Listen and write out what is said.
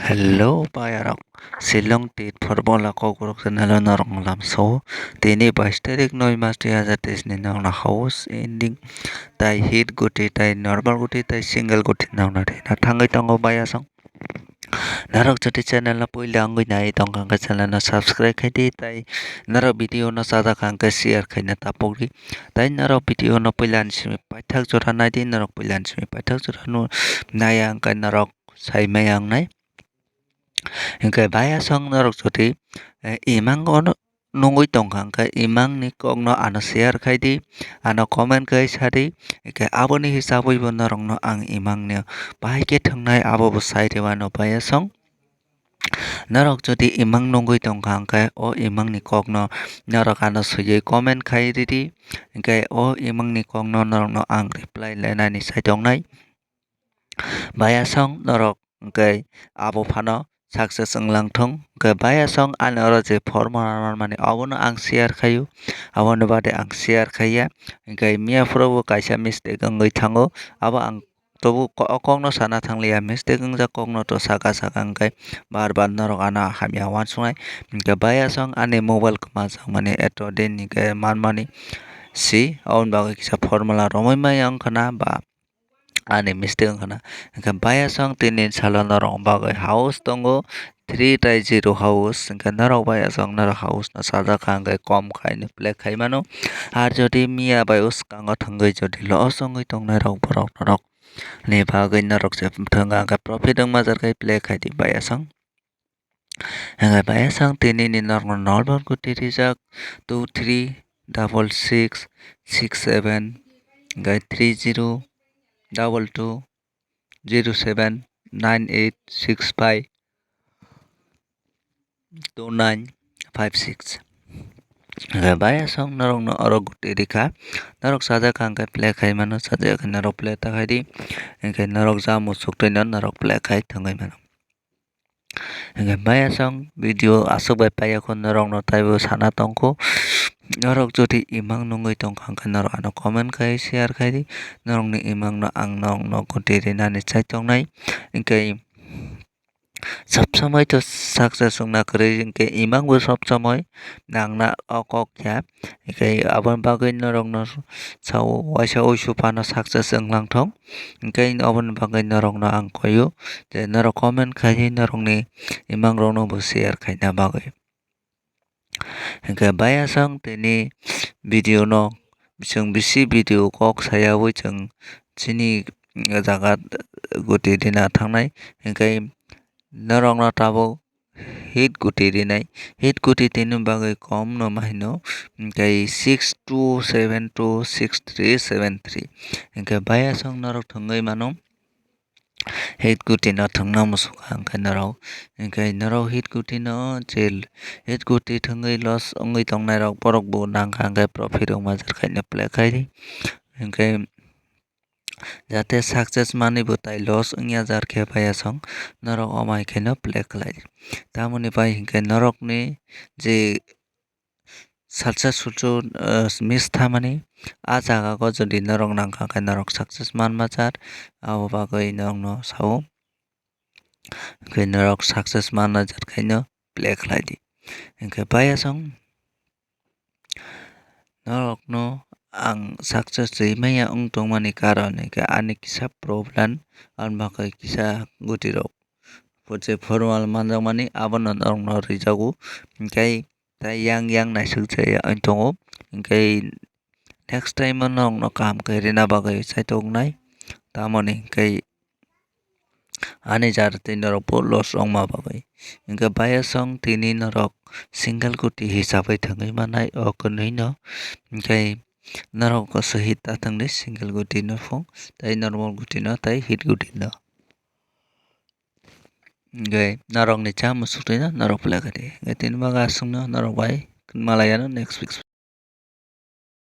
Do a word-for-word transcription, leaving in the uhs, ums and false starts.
Hello payarok, Shillong Tit Forbola Kokborok channel o norok lamsao. Tini bais tarik noi mas dui hazar teis ni norokno house ending tai hit guti tai normal guti tai single guti norokno rina thangwi tongo bayasong. Norok jodi channel no puila wngwi nai tongkha hwnkhe channel no subscribe khai di tai norok video no chajak kha hwnkhe share khaina tapok di. Tai norok video no puila ni simi paithak jora nai di, norok puila ni simi paithak jora no naiya hwnkhe norok sai maya wngnai. Hwnkhe bayasong norok jodi, eh, imang ono nungwi tongkha hwnkhe imang ni kok no ano share khai di, ano comment khai sa di, hwnkhe aboni hisabwi bo norok no ang imang ni bahai khe thwngnai abo bo sai rwmano bayasong. Norok jodi imang nungwi tongkha hwnkhe o imang ni kok no norok ano swiwi comment khai ridi, hwnkhe o imang ni kok no norok no ang reply lainani sai tongnai. Bayasong norok hwnkhe abo phano success wnglang thung. Hwnkhe bayasong ani oro je formula manmani obono ang share khaio, aboni baade ang share khaiya. Hwnkhe miya phuru bo kaisa mistake wngwi thango, abo ang tobo ko-, o kokno sana thangliya, mistake wngjak kokno to saka saka hwnkhe bar bar norok ano hamya uansuknai. Hwnkhe bayasong ani mobile kwmajakmani eto din hwnkhe manmani si, aboni bagwi kisa formula romwi maya wngkhana ba ani mistake wngkhana. Hwnkhe bayasong tini salo norok bagwi house tongo three tai zero house, hwnkhe norok bayasong norok house no sajak kha hwnkhe kom khaino play khai mano. Ar jodi miya bai o swkango thangwi jodi loss wngwi tongnai rok borok norok ni bagwi norok se thwng kha hwnkhe profit wngma jar khai play khai di bayasong. Hwnkhe bayasong tini ni norok no normal guti rijak two three double six six seven hwnkhe three zero double two zero seven nine eight six five two nine five six. Hwnkhe bayasong norok no oro guti rikha, norok sajak kha hwnkhe play khai mano, sajak khe norok play ta khai di, hwnkhe norok ja muchuk twi no norok play khai thangwi mano. Hwnkhe bayasong video aswk bai paiya kho norok no taibo sana tongkho, norok jodi imang nungwi tongkha hwnkhe norok ano comment khai share khai di, norok ni imang no ang norok no guti rinani chai tongnai, hwnkhe sob somoi to success wngna kwrwi hwnkhe imang bo sob somoi nangna o kok ya. Hwnkhe aboni bagwi norokno sao waisa uisu phano success wnglang thung. Hwnkhe aboni bagwi norokno ang koio je norok comment khaiwi norokni imangrokno bo share khaina bagwi. Hwnkhe bayasong tini video no chwng bisi video kok sayawi chwng chini jaga guti rina thangnai. Hwnkhe norokno tabuk hit guti rinai. Hit guti tini bagwi kom no ma hino, hwnkhe six two seven two six three seven three. Hwnkhe bayasong norok thwngwi mano. Hit guti no thwngna muchukha hwnkhe norok, hwnkhe norok hit guti no je hit guti thwngwi loss wngwi tongnai rok borok bo nangkha hwnkhe profit rok major khaino play khai di. Hwnkhe jate success manwi bo tai loss wngya jar khe bayasong norok omai khaino play khlai di. Tamoni bai hwnkhe norokni je salsa sulsu, ah, miss thamani, ah jaga o jodi norok nangkha khe norok success manma jar, abo bagwi norokno sao. Hwnkhe norok success manna jar khaino play khlai di. Hwnkhe bayasong norokno ang success rwi manya wng tongmani karon hwnkhe ani kisa problem, ani bagwi kisa guti rok je formal manjakmani abono norokno rijago. Hwnkhe tai yang yang naisuk jaya wng tongo. Hwnkhe next time o norokno kaham khe rina bagwi chaitok wngnai. Tamoni hwnkhe ani jar tei norok bo loss wngma bagwi. Hwnkhe bayasong tini norok single guti hisabwi thwngwi mannai o kwnwi no. Hwnkhe norok swhit ta thwngdi single guti no phung tei normal guti no tei hit guti no. Hwnkhe norokni cha muchuk twi no norok play kha di. Hwnkhe tini bagwi aswkno norok bai malai ano next week.